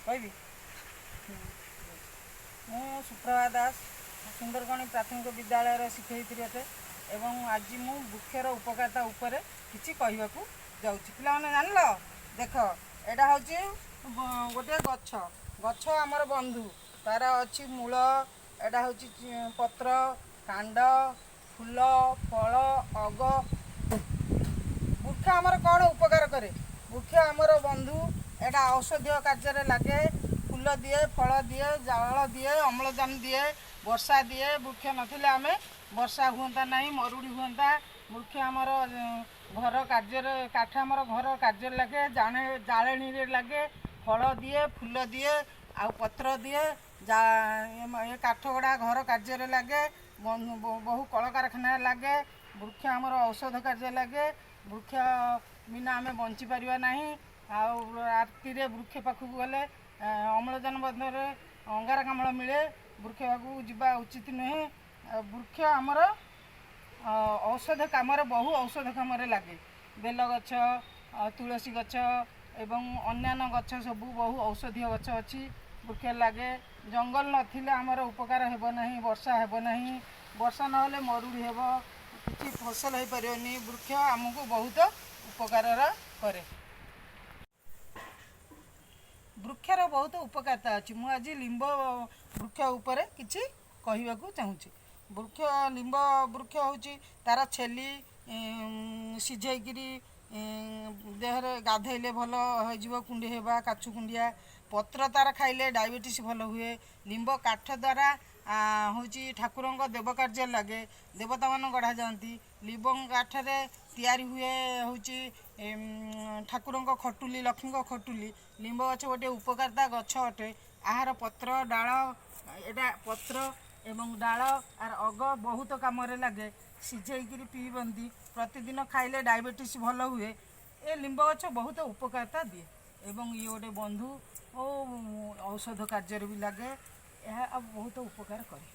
କହିବି। ମୁଁ ସୁପ୍ରଭା ଦାସ, ସୁନ୍ଦରଗଣି ପ୍ରାଥମିକ ବିଦ୍ୟାଳୟର ଶିକ୍ଷୟିତ୍ରୀ ଅଟେ ଏବଂ ଆଜି ମୁଁ ବୃକ୍ଷର ଉପକାରିତା ଉପରେ କିଛି କହିବାକୁ ଯାଉଛି। ପିଲାମାନେ, ଜାଣିଲ, ଦେଖ, ଏଇଟା ହେଉଛି ଗୋଟିଏ ଗଛ। ଗଛ ଆମର ବନ୍ଧୁ। ତାର ଅଛି ମୂଳ, ଏଇଟା ହେଉଛି ପତ୍ର, କାଣ୍ଡ, ଫୁଲ, ଫଳ, ଅଗ। ବୃକ୍ଷ ଆମର କ'ଣ ଉପକାର କରେ? ବୃକ୍ଷ ଆମର ବନ୍ଧୁ। ଏଇଟା ଔଷଧୀୟ କାର୍ଯ୍ୟରେ ଲାଗେ। ଫୁଲ ଦିଏ, ଫଳ ଦିଏ, ଜଳ ଦିଏ, ଅମ୍ଳଜାନ ଦିଏ, ବର୍ଷା ଦିଏ। ବୃକ୍ଷ ନଥିଲେ ଆମେ ବର୍ଷା ହୁଅନ୍ତା ନାହିଁ, ମରୁଡ଼ି ହୁଅନ୍ତା। ବୃକ୍ଷ ଆମର ଘର କାର୍ଯ୍ୟରେ, କାଠ ଆମର ଘର କାର୍ଯ୍ୟରେ ଲାଗେ, ଜାଣେ ଜାଳେଣୀରେ ଲାଗେ। ଫଳ ଦିଏ, ଫୁଲ ଦିଏ ଆଉ ପତ୍ର ଦିଏ। ଏ କାଠ ଗୁଡ଼ା ଘର କାର୍ଯ୍ୟରେ ଲାଗେ, ବହୁ କଳକାରଖାନାରେ ଲାଗେ। ବୃକ୍ଷ ଆମର ଔଷଧ କାର୍ଯ୍ୟରେ ଲାଗେ। ବୃକ୍ଷ ବିନା ଆମେ ବଞ୍ଚିପାରିବା ନାହିଁ। ଆଉ ରାତିରେ ବୃକ୍ଷ ପାଖକୁ ଗଲେ ଅମ୍ଳଜାନ ବଦଳରେ ଅଙ୍ଗାରକାମ୍ଳ ମିଳେ। ବୃକ୍ଷ ପାଖକୁ ଯିବା ଉଚିତ ନୁହେଁ। ଆଉ ବୃକ୍ଷ ଆମର ଔଷଧ କାମରେ, ବହୁ ଔଷଧ କାମରେ ଲାଗେ। ବେଲ ଗଛ, ତୁଳସୀ ଗଛ ଏବଂ ଅନ୍ୟାନ୍ୟ ଗଛ ସବୁ ବହୁ ଔଷଧୀୟ ଗଛ ଅଛି, ବୃକ୍ଷ ଲାଗେ। ଜଙ୍ଗଲ ନଥିଲେ ଆମର ଉପକାର ହେବ ନାହିଁ, ବର୍ଷା ହେବ ନାହିଁ। ବର୍ଷା ନହେଲେ ମରୁଡ଼ି ହେବ, କିଛି ଫସଲ ହେଇପାରିବନି। ବୃକ୍ଷ ଆମକୁ ବହୁତ ଉପକାରର କରେ। ବୃକ୍ଷର ବହୁତ ଉପକାରିତା ଅଛି। ମୁଁ ଆଜି ଲିମ୍ବ ବୃକ୍ଷ ଉପରେ କିଛି କହିବାକୁ ଚାହୁଁଛି। ବୃକ୍ଷ, ଲିମ୍ବ ବୃକ୍ଷ ହେଉଛି ତାର ଛେଲି ସିଝେଇକିରି ଦେହରେ ଗାଧେଇଲେ ଭଲ ହେଇଯିବ କୁଣ୍ଡେଇ ହେବା, କାଛୁ କୁଣ୍ଡିଆ। ପତ୍ର ତାର ଖାଇଲେ ଡାଇବେଟିସ୍ ଭଲ ହୁଏ। ଲିମ୍ବ କାଠ ଦ୍ୱାରା ହେଉଛି ଠାକୁରଙ୍କ ଦେବ କାର୍ଯ୍ୟରେ ଲାଗେ, ଦେବତାମାନେ ଗଢ଼ା ଯାଆନ୍ତି। ଲିମ୍ବ କାଠରେ ତିଆରି ହୁଏ ହେଉଛି ଠାକୁରଙ୍କ ଖଟୁଲି, ଲକ୍ଷ୍ମୀଙ୍କ ଖଟୁଲି। ଲିମ୍ବ ଗଛ ଗୋଟିଏ ଉପକାରିତା ଗଛ ଅଟେ। ଏହାର ପତ୍ର, ଡାଳ, ଏଇଟା ପତ୍ର ଏବଂ ଡାଳ ଆର ଅଗ ବହୁତ କାମରେ ଲାଗେ। ସିଝେଇକିରି ପିଇବନ୍ତି, ପ୍ରତିଦିନ ଖାଇଲେ ଡାଇବେଟିସ୍ ଭଲ ହୁଏ। ଏ ଲିମ୍ବ ଗଛ ବହୁତ ଉପକାରିତା ଦିଏ ଏବଂ ଇଏ ଗୋଟେ ବନ୍ଧୁ ଓ ଔଷଧ କାର୍ଯ୍ୟରେ ବି ଲାଗେ। ଏହା ଆଉ ବହୁତ ଉପକାର କରେ।